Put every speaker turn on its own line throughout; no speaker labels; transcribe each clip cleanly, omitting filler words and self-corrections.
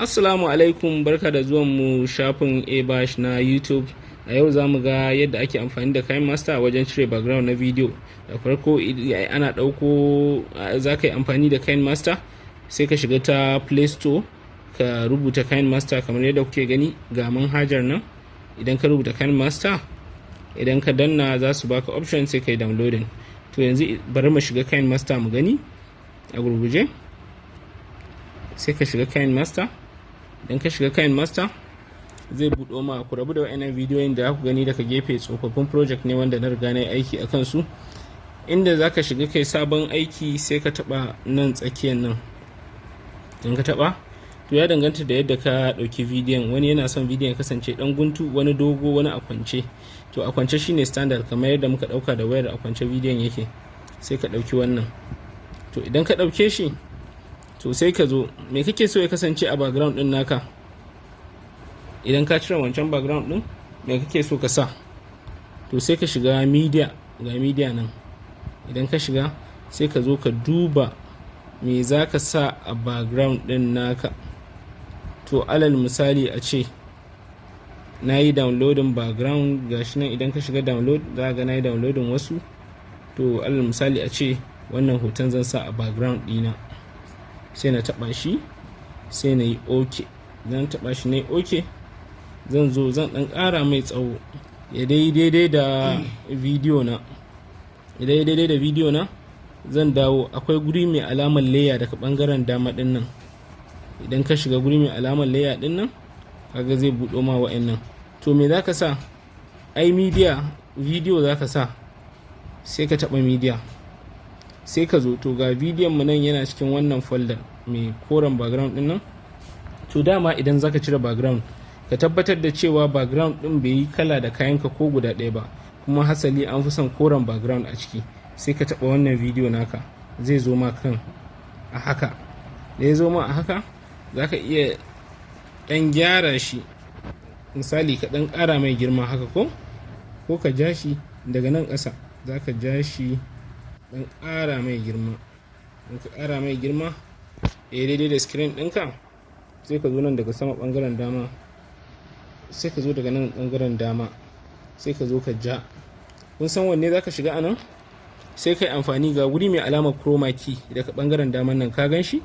Assalamu alaikum, barka da zuwan mu shafin Abash na YouTube. A yau za mu ga yadda ake amfani da KineMaster wajen cire background na video. Da farko ana ɗauko, za ka yi amfani da KineMaster, sai ka shiga ta Play Store, ka rubuta KineMaster kamar yadda kuke gani ga manhajar nan. Idan ka rubuta KineMaster, idan ka danna, za su baka option, sai ka yi downloading. To, yanzu bari mu shiga KineMaster mu gani a gurguje. Sai ka shiga KineMaster. Idan ka shiga KineMaster, zai buɗo ma. Ku rabu da wa'annan bidiyoyin da ku gani daga gefe, tsofaffin project ne wanda na riga na yi aiki a kansu. Inda za ka shiga kai sabon aiki, sai ka taɓa nan tsakiyar nan. Idan ka taɓa, to ya danganta da yadda ka ɗauki bidiyon. Wani yana son bidiyon kasance ɗan guntu, wani dogo, wani a kwance. To, a kwance shine standard, kamar yadda muka ɗauka da wayar, a kwance bidiyon yake. Sai ka ɗauki wannan. To, idan ka ɗauke shi, to sai ka zo, me kake so ya kasance a background din naka? Idan ka cire wancan background din, me kake so ka sa? To, sai ka shiga media, ga media nan. Idan ka shiga, sai ka zo ka duba me za ka sa a background din naka. To, alal misali a ce na yi downloading background, gashi nan. Idan ka shiga download, za ga na yi downloading wasu. To, alal misali a ce wannan hoton zan sa a background dina, sai na taba shi, sai na yi OK. Zan taba shi, na yi OK. Zan zo zan dan kara mai tsawo ya daidai da video na. Idan ya daidai da video na, zan dawo, akwai guri mai alamar layer daga bangaren dama din nan. Idan ka shiga guri mai alamar layer din nan, kaga zai buɗo ma wa'annan. To, me zaka sa? Ai media video zaka sa. Sai ka taba media, sai ka zo. To, ga bidiyon mu nan, yana cikin wannan folder mai koren background din nan. To, dama idan zaka cire background, ka tabbatar da cewa background din bai yi kala da kayanka ko guda ɗaya ba, kuma hasali an fi son koren background a ciki. Sai ka taɓa wannan bidiyo naka, zai zo ma kan a haka. Da ya zo ma a haka, za ka iya ɗan gyara shi, misali ka ɗan ƙara mai girma haka, ko ka ja shi daga nan ƙasa. Za ka ja shi, ɗan ƙara mai girma. In ka ƙara mai girma ya daidai da screen ɗinka, sai ka zo nan daga sama ɓangaren dama, sai ka zo daga nan ɓangaren dama, sai ka zo ka ja. Kun san wanne za ka shiga a nan? Sai ka yi amfani, ga wuri mai alamar chroma key daga ɓangaren daman nan, ka gan shi,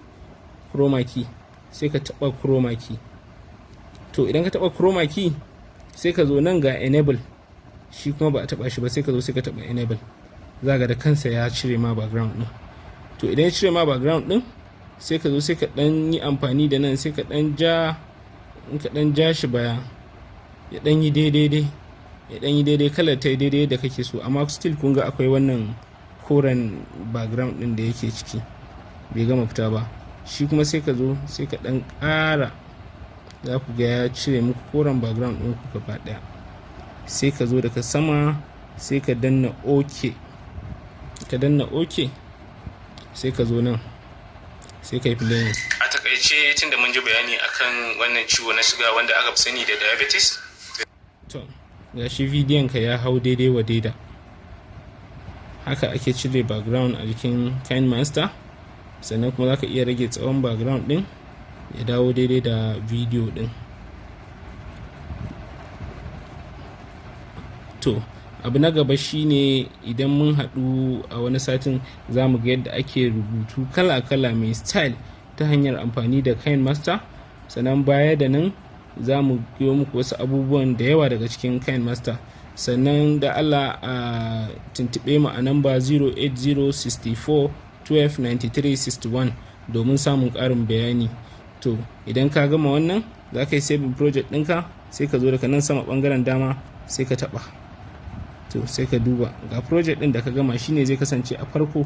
chroma key. Sai ka taɓa chroma key. To, idan ka taɓa chroma key, sai ka zo nan, ga enable, shi kuma ba a taɓa shi ba. Sai ka zo sai ka taɓa enable, za ga da kansa ya cire ma background ɗin. To, idan ya cire ma background ɗin, sai ka zo sai ka ɗan yi amfani da nan, sai ka ɗan ja. In ka ɗan ja shi baya, ya ɗan yi daidai dai, ya ɗan yi daidai, kalar ta yi daidai da kake so. Amma still kun ga akwai wannan koren background ɗin da yake ciki, bai gama fita ba. Shi kuma sai ka zo sai ka ɗan ƙara, za ku ga ya cire muku koren background ɗin ku gaba ɗaya. Sai ka zo daga sama, sai ka danna OK. Ka danna OK, sai ka zo nan, sai ka yi playing.
A takaice, tunda mun ji bayani akan wannan ciwo na suga wanda aka fi sani da diabetes.
To, ga shi bidiyon ka ya hau daidai wa daida. Haka ake cire background a jikin KineMaster. Sannan kuma za ka iya rage tsawon background din ya dawo daidai da bidiyo din. To, abu na gaba shine, idan mun haɗu a wani satin, za mu ga yadda ake rubutu kala-kala mai style ta hanyar amfani da KineMaster. Sannan baya da nan, za mu yi muku wasu abubuwan da yawa daga cikin KineMaster. Sannan da Allah a tuntuɓe mu a namba 08064 12 93 61 domin samun ƙarin bayani. To, idan ka gama wannan, za ka yi saving project ɗinka. Sai ka zo daga nan sama ɓangaren dama, sai ka taɓa. To, sai ka duba ga project ɗin da ka gama, shine zai kasance a farko.